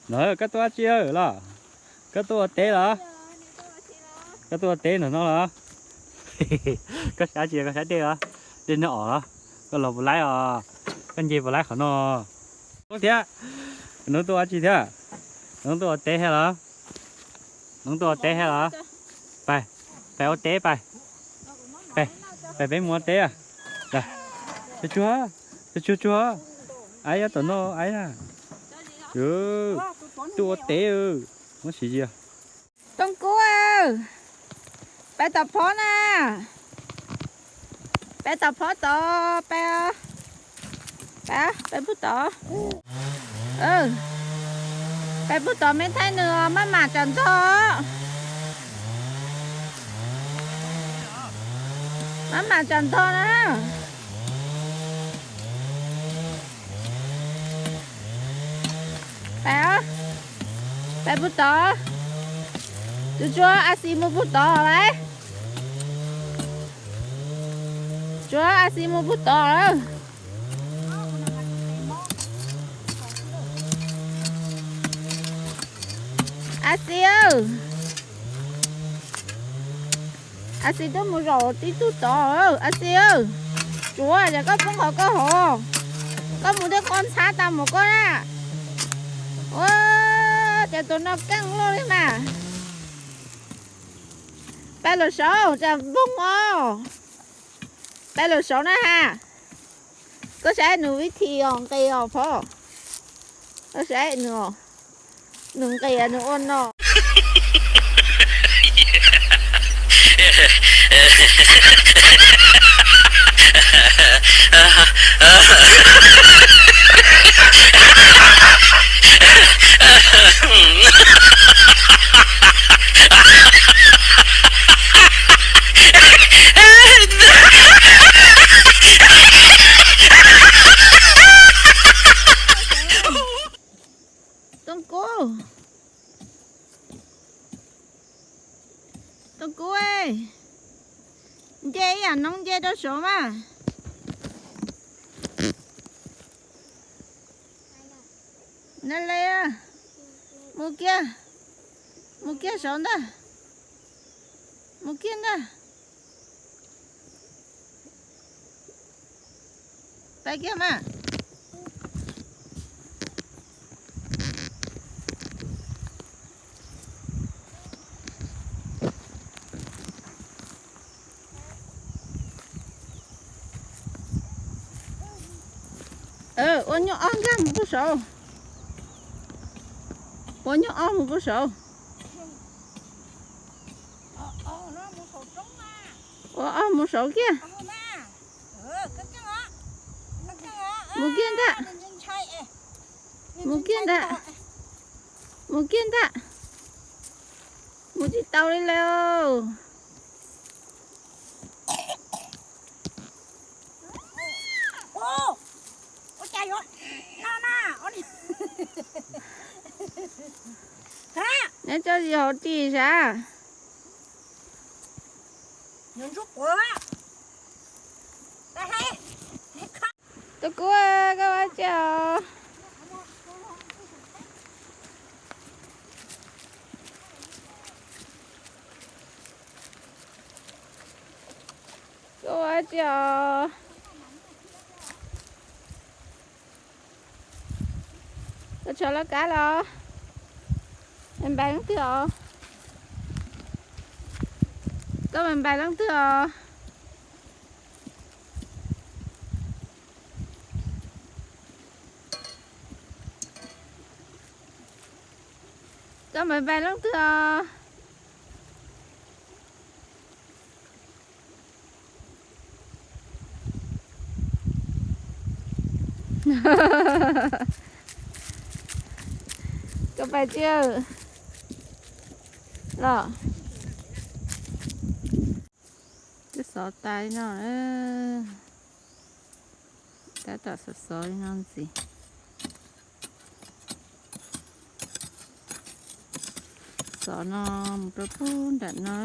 Los, koj tuaj dab tsi los? Koj tuaj ua teb los? Koj tuaj ua teb ntawm no los? Koj saib dab tsi, koj saib dej los? Dej nyob os los? Koj los puas laib os? Koj nce puas laib qhov no? Thiab, nws tuaj ua dab tsi thiab? Nws tuaj ua teb thiab los? Nws tuaj ua teb thiab los? Pais, pais ua teb pais. Pais, pais peb mus ua teb. Tsuag tsuag, tsuag tsuag. Aib, tom no aib na. Tuaj ua teb, muab siv zias. Tooj Kub, pais tom phob na. Pais tom phob tod, pais, pais, pais pug tod. Pais pug tod me thaij nws os, maj mam tsam ntog. Maj mam tsam ntog na. Pais, pais pug tod. Tsuag tsuag, a xis mus pug tod lawm. Tsuag, a xis mus pug tod lawm. A xis, a xis tuaj mus zaum tib tug tod, a xis. Tsuag, ces koj poob qhov koj hov, koj mus tej qos ntxhab tas mus koj na. Ua, ces tus no keej luaj li mas. Pais lawm saud, tsam npoog os. Pais lawm saud na has. Koj saib nws vib thim os, nqis os phauj. Koj saib nws, nws nqis nws ua no. Tooj Kub, Tooj Kub, nce ib yam noob nce rau saud mas. Na le, mus kiag, mus kiag saud ntag, mus kiag ntag. Pais kiag mas. Ua nyuj ob nkag mus pug saud. Ua nyuj ob mus pug saud. Ua ob mus saud kiag. Mus kiag ntag. Mus kiag ntag. Mus kiag ntag. Mus tsis tau li lawm. Neb tso zis hauv ris sav. Tus kub, koj ua tsi os? Koj ua tsi os? Koj tshuav laj kab los? Npais leej twg os? Koj npais leej twg os? Koj npais npais leej twg os? Koj npais tsi los? Twb xov tas li no, tab tom xov xov li no ntxiv. Xov no mus rau pug nram no.